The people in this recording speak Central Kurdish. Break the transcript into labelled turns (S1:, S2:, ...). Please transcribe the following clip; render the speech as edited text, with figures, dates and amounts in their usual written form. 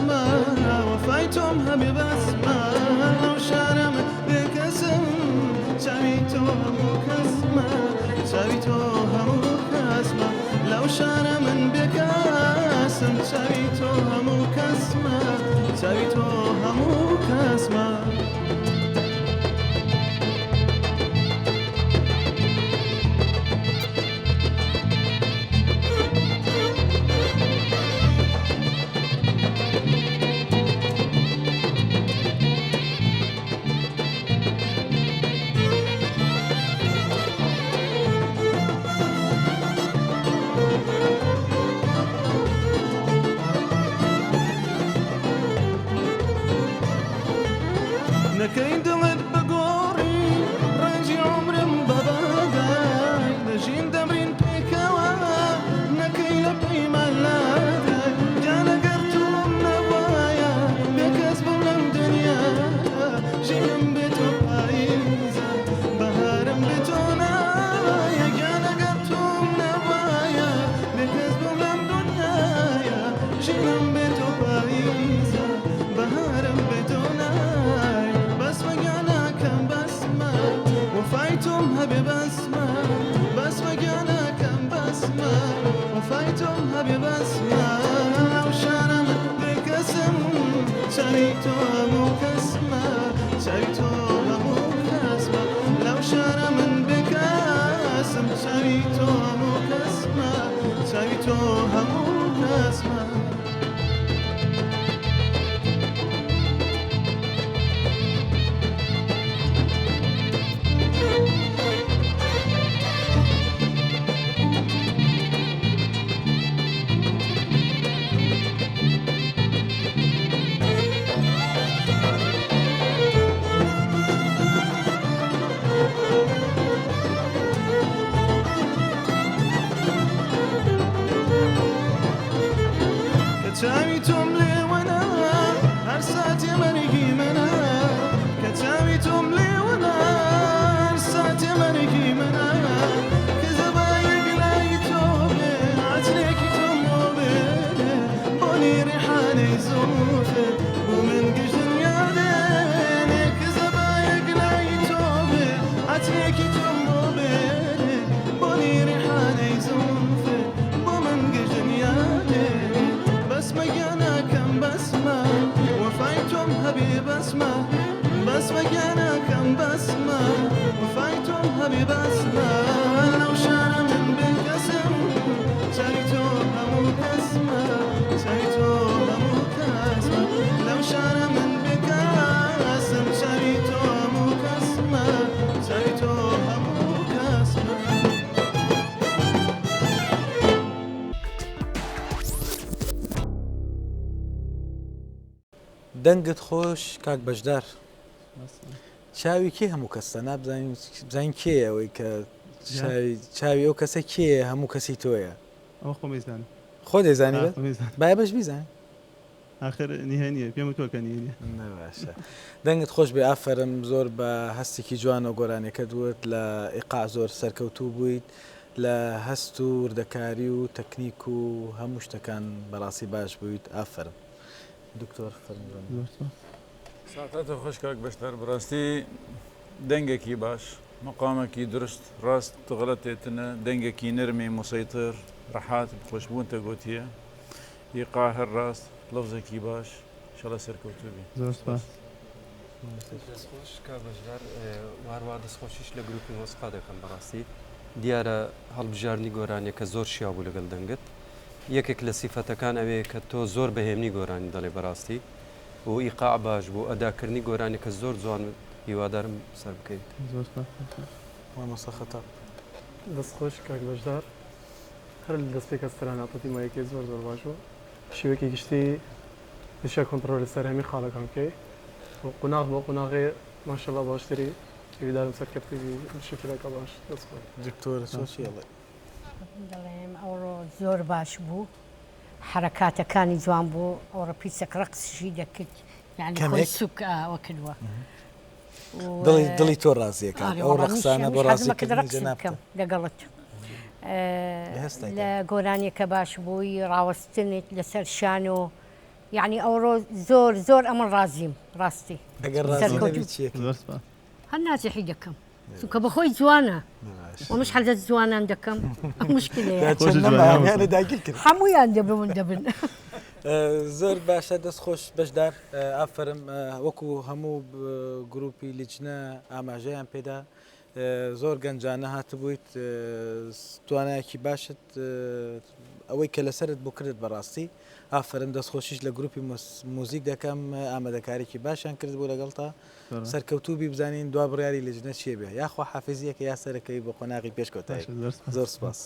S1: بەسمە وەفای تۆم هەبێ بەسمە لەو شارە من بێکەسم چاوی تۆ هەموو کەسمە چاوی تۆ هەموو کەسمە لەو شارە من بێکەسم چاوی تۆ هەموو کەسمە چاوی تۆ هەموو کەسمە. نەکەی دڵت بگۆڕی ڕەنجی عومرم بەبادای دەژین دەمرین پێکەوە نەکەی لە پەیمان لادای گیانە گەر تۆم نەبوایە بێکەس بووم لەم دنیایە ژینم بێ تۆ پاییزە بەهارم بێ تۆ نایە گیانە گەر تۆم نەبوایە بێکەس بووم لەم دنیایە ژینم بێ تۆ پاییزە بەهارم بێ تۆ نایە بەسمە گیانەکەم بەسمە وەفای تۆم هەبێ بەسمە بەسمە گیانەکەم بەسمە وەفای تۆم هەبێ بەسمە لەو شارە من بێکەسم چاوی تۆ هەموو کەسمە چاوی تۆ هەموو کەسمە لەو شارە من بێکەسم چاوی تۆ هەموو کەسمە چاوی تۆ هەموو کەسمە. کە چاوی تۆم لێوەنا هەر ساتێ مەرگی منە کە چاوی تۆم لێوەنا هەر ساتێ مەرگی منە کە زەبایەک لای تۆ بێ عەترێکی تۆم بۆ بێنێ بۆنی ڕیحانەی زوڵفێ بۆ من گشت دنیا دێنێ کە زەبایەک لای تۆ بێ عەترێکی تۆم بۆ بێنێ بۆنی ڕیحانەی زوڵفێ بۆ من گشت دنیا دێنێ بەسمە گیانەکەم بەسمە وەفای تۆم هەبێ بەسمە بەسمە گیانەکەم بەسمە وەفای تۆم هەبێ بەسمە لەو شارە من بێکەسم چاوی تۆ هەموو کەسمە چاوی تۆ هەموو کەسمە لەو شارە من بێکەسم چاوی تۆ هەموو کەسمە چاوی تۆ هەموو کەسمە.
S2: دەنگت خۆش کاک بەشدار. چاوی کێ هەموو کەسە نابزانین بزانین کێیە ئەوەی کە چاوی چاوی ئەو کەسە کێیە هەموو کەسی تۆیە.
S1: ئەوە خۆم ئەیزانم.
S2: خۆت ئەیزانی بەس؟ با ئێمەش بیزانین.
S1: ئاخر نهێنیە پێم وتوە کە نهێنیە.
S2: باشە دەنگت خۆش بێ ئافەرم زۆر بە هەستێکی جوانەوە گۆرانیەکەت وت لە ئیقاع زۆر سەرکەوتوو بوویت لە هەست و وردەکاری و تەکنیک و هەموو شتەکان بەڕاستی باش بوویت ئافەرم دکتۆر فەرموو.
S1: زۆر سوپاس.
S3: ساتت خۆش کاک بەشدار بەڕاستی دەنگێکی باش مقامێکی دروست ڕاست غەڵەتێ تنە دەنگێکی نەرمی مسەیتر ڕەحات خۆشبوونتە گۆتیە ئیقاع هەر ڕاست لەفزێکی باش ئیشەڵا سەرکەوتوو بی.
S1: زۆر سوپاس.
S4: دەست خۆش کاک بەشدار و هەروەها دەست خۆشیش لە گروپی مۆسیقا دەکەم بەڕاستی دیارە هەڵبژاردنی گۆرانیەکە زۆر شیاو بوو لەگەڵ دەنگت یەکێک لە سیفەتەکان ئەوەیە کە تۆ زۆر بە هێمنی گۆرانی دەڵێ بەڕاستی و ئیقاع باش بوو ئەداکردنی گۆرانیەکە زۆر جوان هیوادارم سەر بکەویت.
S1: زۆر سوپاس.
S2: مامۆستا خەتاب.
S5: دەست خۆش کاک بەشدار هەر لە دەستپێکە ستران عەتەتی مایکەی زۆر زۆر باش بوو شێوەیەکی گشتی دەشیا کۆنتڕۆلی سەر هەمی خاڵەکان بکەی و قوناغ بۆ قوناغێ ماشەڵا باشتری هیوادارم سەرکەفتی بی شکرەکە باش دەست خۆش.
S2: دکتۆرە تۆ چی ئەڵێی؟
S6: دەڵێم ئەوڕۆ زۆر باش بوو حەرەکاتەکانی جوان بوو ئەوڕۆ پیسەک ڕەقسیشی دەکرد یانی خۆی
S2: کەمێک؟
S6: سوک ئاوە کردووە
S2: دڵی دڵی تۆ ڕازیەکات
S6: ئارێ
S2: ئەو
S6: وەڵا منیش
S2: ڕەقسانە بۆ
S6: منیش حەزم ئەکرد
S2: ڕازیکردنی
S6: ڕەقس
S2: جەنابتە.
S6: بکەم لەگەڵت
S2: لە هەستای
S6: لە
S2: کاک.
S6: گۆرانیەکە باش بووی ڕاوەستنت لەسەر شانۆ. یعنی ئەوڕۆ زۆر زۆر ئەمن ڕازیم ڕاستی
S2: ئەگەر ڕازی
S6: سەرکەوتوو.
S2: نەبی چیەکەی؟
S1: زۆر سپاس.
S6: هەر نازیحی دەکەم چونکە بەخۆی جوانە ومش حەزە جوانان دەکەم مشکلەیە
S2: چەند
S1: خۆشت
S2: نەما
S1: جوانە
S2: هەمیانە
S1: مامۆستا.
S2: داگیر کرد.
S6: هەموویان دەبن دەبن.
S2: زۆر باشە دەست خۆش بەشدار ئافەرم وەکو هەموو گروپی لیجنە ئاماژەیان پێدا زۆر گەنجانە هاتبوویت توانایەکی باشت ئەوەی کە لەسەرت بۆ کردت بەڕاستی ئافرم دەستخۆشیش لە گروپی موزیک دەکەم ئامادەکارێکی باشیان کرد بوو لەگەڵتا سەرکەوتوو بی بزانین دوا بڕیاری لیژنە چیە بێ یاخوا حافزیەکە یا سەرەکەوی بۆ قۆناغی پێش کۆتایی زۆر سپاس.